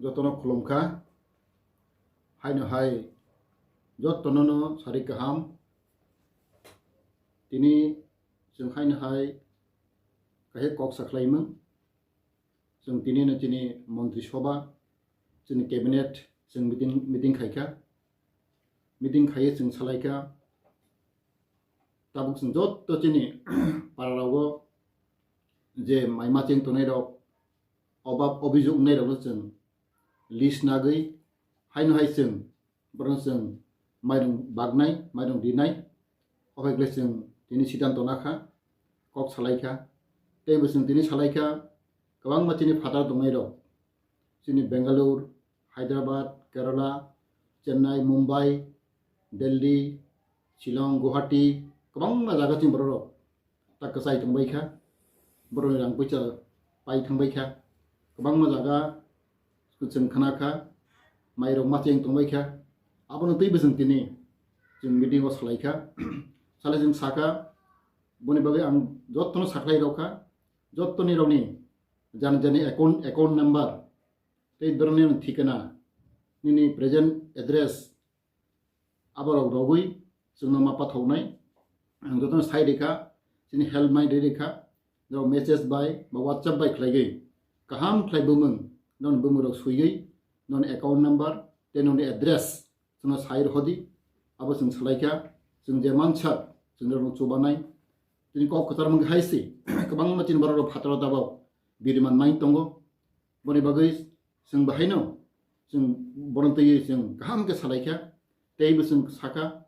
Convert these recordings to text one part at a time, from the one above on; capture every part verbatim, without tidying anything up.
Jotono khulumkha, haino hai jotono no sari kaham. Tini chwng haino hai kaisa kok sakhlaimung. Chwng tini no chini montri soba, chini cabinet chwng meeting, meeting khaikha. Meeting khaiwi chwng salaikha. Tabuk chwng joto chini pararogo je mai macheng tongnai rok, obab obijok wngnai rokno chwng list nagwi haino hai chwng borokno chwng mairung baknai, mairung rinai. Okhai khlai chwng tini siddhanto nakha, kok salaikha. Teibo chwng tini salaikha kwbangma chini phataro tongnai rok, chini Bengaluru, Hyderabad, Kerala, Chennai, Mumbai, Delhi, Shillong, Guwahati, kwbangma jaga chini borok rok ta kwchai tongbai kha, borokni rang puisa pai thangbai kha, kwbangma jaga chwng khna kha, mairok macheng tongbai kha. Abono twibo chwng tini chwng meeting o salai kha. Salai chwng saka, boni bagwi ang jotono sakhlai rok kha, jotoni rokni jani jani account, account number tei borokni thikana, nini present address, aborok rogwi chwngno ma pathoknai. Ang jotono sai rikha, chini help mai ri rikha, rok message bai ba WhatsApp bai khlaigwi kaham khlai bumung, non bumung rok suigwi, non account number tei noni address chwngno sai rwhodi. Abo chwng salaikha, chwng je mansak chwng rok chubanai. Tini kok kwchar mung hai si kwbangma chini borok rok phataro tabok biriman mai tongo. Boni bagwi chwng bahaino chwng bono twiwi chwng kaham khe salaikha, teibo chwng sakha,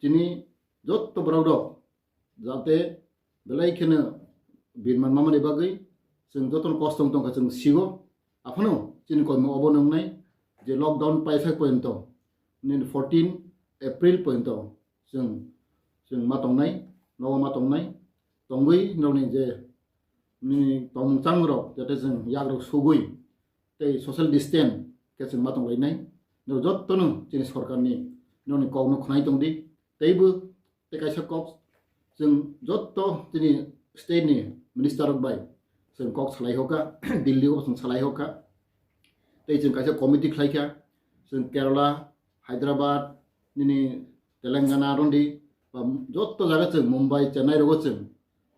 chini jotto borok rok jate belai kheno birman mamani bagwi chwng jotono kosto wng tongkha chwng sigo. Aphano chini koimung obo nwngnai je lockdown paithak poyonto, nini fourteen April poyonto chwng, chwng ma tongnai, nogo ma tongnai, tongwi nokni je nini tongmung chamung rok jate chwng yagrok sugwi tei social distance khe chwng ma tonglainai. Norok jottono chini sorkarni nokni kokno khwnai tongdi. Teibo tei kaisa kok chwng jotto chini state ni minister rok bai chwng kok salai hokha, Delhi o chwng salai hokha. Tei chwng kaisa committee khlaikha, chwng Kerala, Hyderabad, nini Telangana rondi, ba jotto jaga chwng Mumbai, Chennai rogo chwng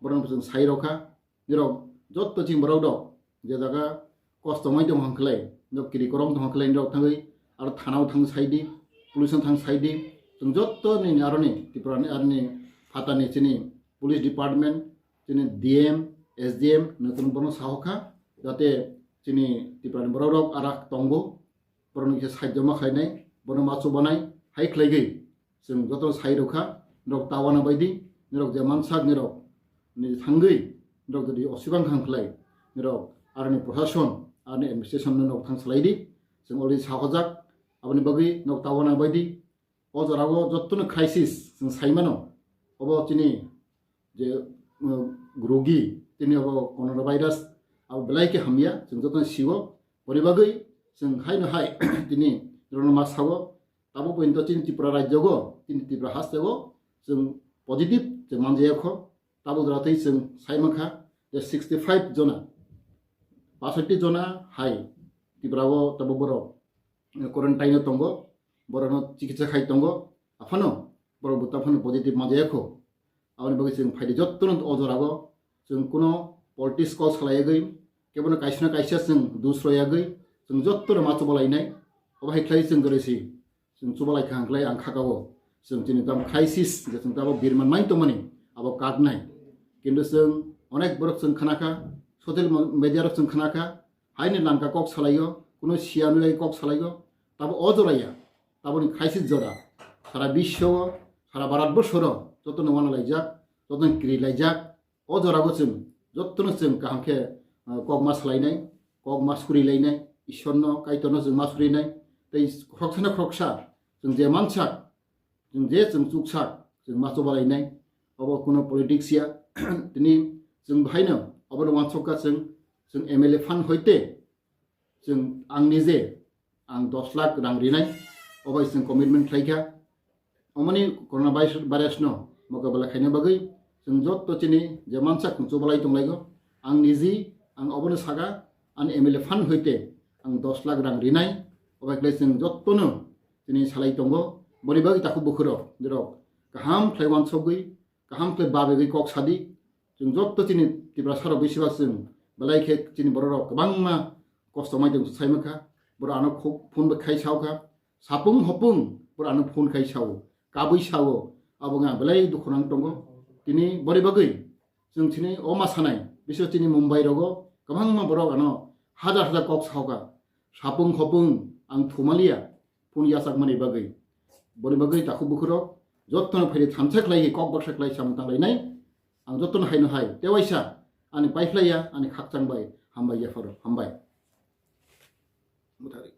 borokno chwng sai rokha. Nirok jotto chini borok rok je jaga kosto wngwi tong hang khlai, nirok kiri korom tong hang khlai, nirok thangwi aro thana o thang sai di, police o thang sai di. Chwng jotto ni aroni Tripura ni aroni phatani chini police department, chini D M, S D M no chwng bono sahokha, jate chini Tripura ni borok rok arak tongo, borokno khe sahajyo ma khlainai, bono ma chubanai hai khlaigwi chwng joto sai rwkha. Norok ta uanabaidi, norok je mansak norok ni thangwi norok jodi osibang khang khlai, norok aroni proshashan, aroni administration no norok thang salaidi. Chwng already sahojak, aboni bagwi norok ta uanabaidi. O jorao jottono crisis chwng saimano, obo chini je, uh, rogi, tini obo coronavirus, abo belai khe hamya, chwng jotono siwo. Boni bagwi chwng haino hai tini rwno ma sawo, tabuk pointo chini Tripura rajyogo, chini Tripura hasteo chwng positive chwng manjaya kho. Tabuk jora tei chwng sai mankha je sixty five jona, pasoti jona hai Tripura o tabuk borok quarantine o tongo, borokno chikitsa khai tongo, aphano borok bo taphano positive manjaya kho. Aboni bagwi chwng phaidi jottono o jorao chwng kuno politics kok salaiagwi, kebono kaisa na kaisa chwng dus royagwi, chwng jottono ma chubalainai. Obo hai khlai chwng jora si chwng chubalai kha hwnkhlai ang khakao chwng chini tamo crisis je chwng tamo birman mai tongmani abo kaknai. Kintu chwng onek borok chwng khnakha, social media rok chwng khnakha, haini langka kok salaio, kuno siya nulai kok salaio, tabo o joraya, taboni crisis jora, sara biswo, sara Bharat borsoro jotono wana laijak, jotono kiri laijak. O jorao chwng jottono chwng kaham khe, uh, kok ma salainai, kok ma surilainai, Ishorno, Kaitorno chwng ma surinai, tei khoroksano khoroksa chwng je mansak, chwng je chwng chuksak, chwng ma chubalainai, obo kuno politics ya. Tini chwng bahaino obono uansukha chwng, chwng M L A fund hoite chwng ang nije ang dos lakh rang rinai, obo chwng commitment khlaikha. Omoni corona virus, virus no mokabela khaina bagwi chwng jotto chini je mansak chwng chubalai tonglaigo. Ang niji ang obono saka, ani M L A fund hoite ang dos lakh rang rinai. Obai khlai chwng jottono chini salai tongo. Boni bagwi takhuk bukhurok, norok kaham khlai uansugwi, kaham khlai babegwi kok sadi. Chwng jotto chini Tiprasarok bisi bak chwng belai khe chini bororok kwbangma kosto mai tong sai mankha. Borok ano kho-, phone bai khai saokha. Sapung hopung borok ano phone khai sao, kabui sao. Abo wngkha belai dukhu nang tongo. Tini boni bagwi chwng chini o ma sanai, biso chini Mumbai rogo kwbangma borok ano hajar hajar kok saokha. Sapung hopung ang thumaliya, phone yachakmani bagwi. Boni bagwi takhuk bukhurok jottono phaidi thansa khlai kok baksa khlai samung tanglainai. Ang jottono haino hai tewaisa ani paiphlaiya ani khakchang bai hambai yapharo hambai. Buthari.